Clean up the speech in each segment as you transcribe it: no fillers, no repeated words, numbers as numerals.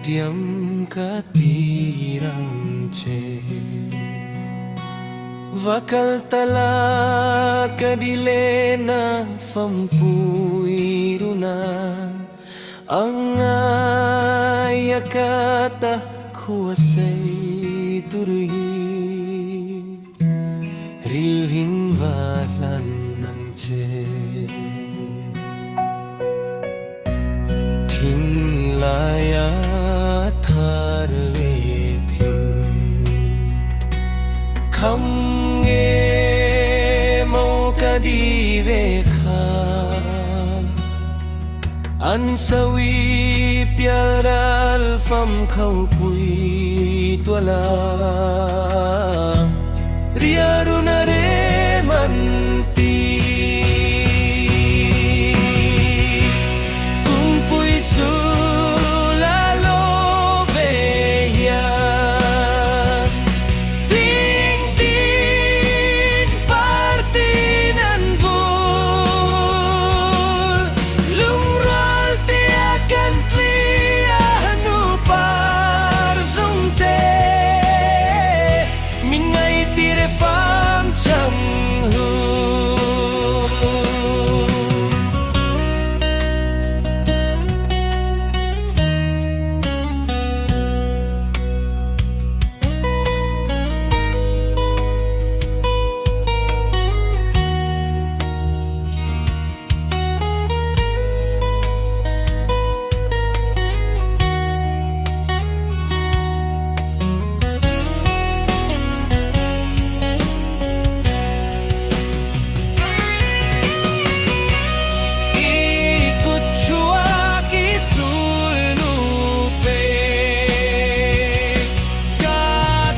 Tiam ka tir ang che. Va kal ta la ka di lena fampui runa ang ngaia ka ta khua sei tur hi rilhin va hlan ang che. Thinlaia thar leh thin Kham nge maw ka di ve kha An sawi pial ral fam khopui tuala Riaruna rem an ti. Kumpui su la lo ve hian Ting tin partin an vul Lungrual tia kan tli a hnu par zung te Min ngaihtir e fam chang hu. I kut chhuak i sulnu pe ka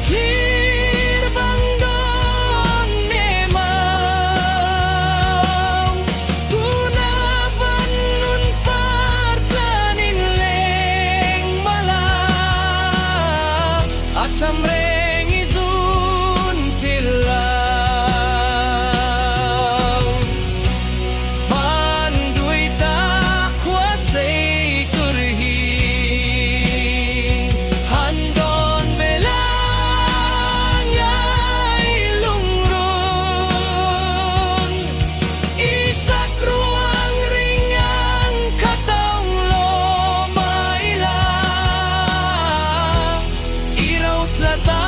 thlir bang dawn nem ang tuna van nun par tlanin leng mala a cham reng i zun thil ang van đuôi ta khua sei tur hi han dawn ve la ngai lungrun i sak ruang ring ang kha tawng lo mai la i ro tla ta.